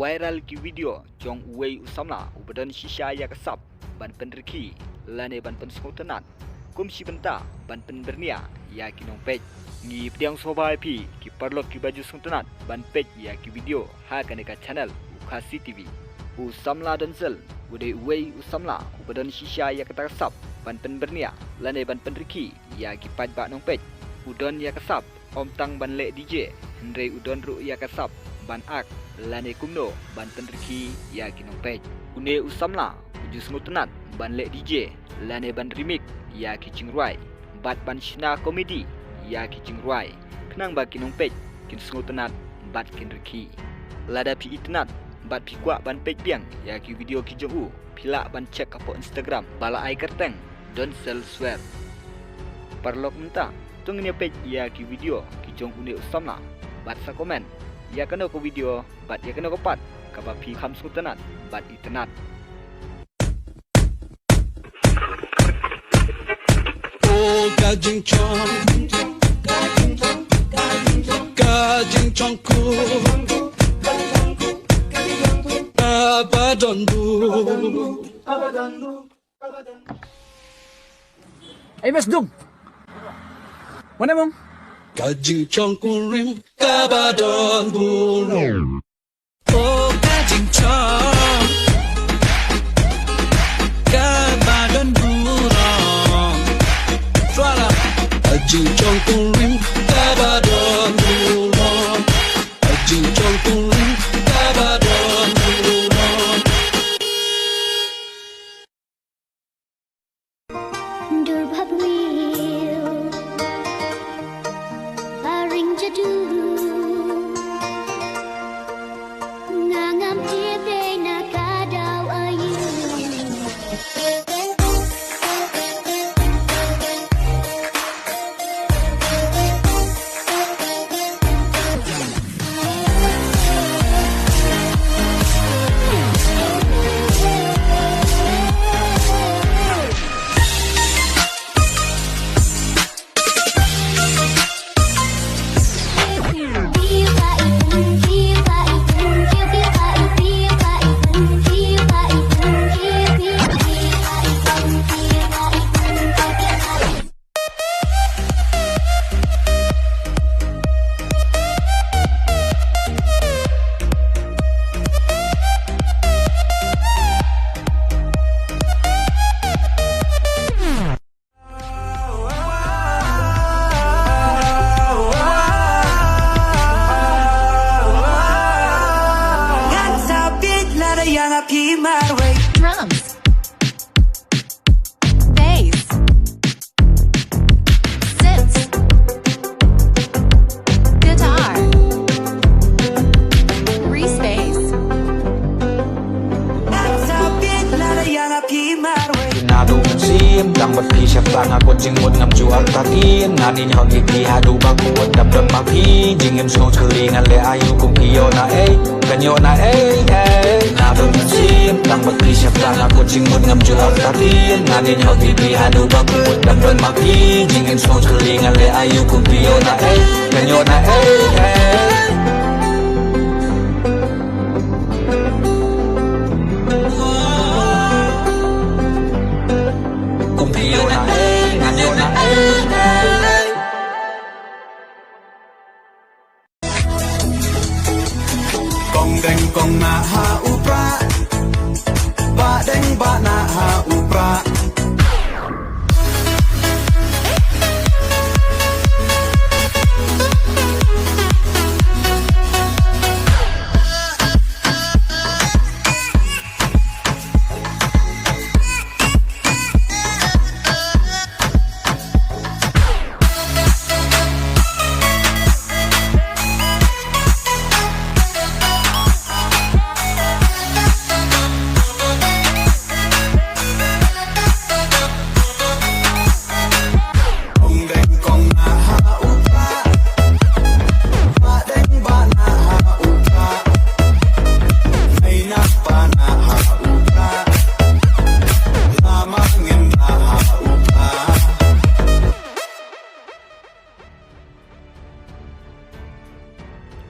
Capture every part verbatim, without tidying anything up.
Viral ki video jong uwei u samla uba don shisha ïa ka sap ban pynrkhie lane ban pynsngewtynnad kum shi bynta ban pynbyrngia ïa ki nongpeit. Ngi pdiang sngewbha ïa phi ki paralok kiba ju sngewtynnad ban peit ïa ki video ha kane ka channel u Khasi T V. U samla Donsel u dei uwei u samla uba don shisha ïa kata ka sap ban pynbyrngia lane ban pynrkhie ïa ki paidbah nongpeit. U don ïa ka sap ym tang ban leh D J, hynrei u don ruh ïa ka sap ban ak lane kumno ban pynrkhie ïa ki nongpeit. Une u samla u ju sngewtynnad ban leh D J lane ban remix ïa ki jingrwai bad ban shna komedi ïa ki jingrwai khnang ba ki nongpeit kin sngewtynnad bad kin rkhie. Lada phi itynnad bad phi kwah ban peit biang ïa ki video ki jong u, phi lah ban check hapoh Instagram ba la ai kyrteng Donsel Swer. Paralok mynta to ngin ïa peit ïa ki video ki jong une u samla bad sa comment ïa kano ka video bad ïa kano ka part kaba phi kham sngewtynnad bad itynnad. Oh, ka jingchong, ka jingchong ku, ka ba don bu. Ei, Mas Dung. Mana, Mong? Ka jingchong kurim ka ba don burom. Oh, ka jingchong ka ba don burom. Suara. Ka jingchong kurim ka ba don burom. Ka jingchong kurim ka ba don burom. Dur bha bwiel ba ring jadu, nga ngam tip dei na ka daw aïu. Drums. Bass. Synths. Guitar. Re-space. Naduh mynsiem tang bad phi shata nga kwah jingmut ngam ju artatien. Nga ngeit hok ïa phi haduh ba kut dap don ma phi. Jingim sngewskali ngan leh aïu kum phi ïoh na ei. Kan ïoh na ei ei. Naduh mynsiem tang bad phi shata nga kwah jingmut ngam ju artatien. Nga ngeit hok ïa phi haduh ba kut dap don ma phi. Jingim sngewskali ngan leh aïu kum phi ïoh na ei. Kan ïoh na ei ei. Kum phi ïoh na ei, ngan ïoh na ei ei. Kong deng kong nah ha u prah. Bah deng bah nah ha u prah.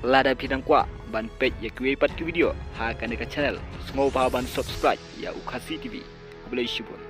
Lada phi dang kwah ban peit ïa kiwei pat ki video ha kane ka channel, sngewbha ban subscribe ïa u Khasi T V. Khublei shibun.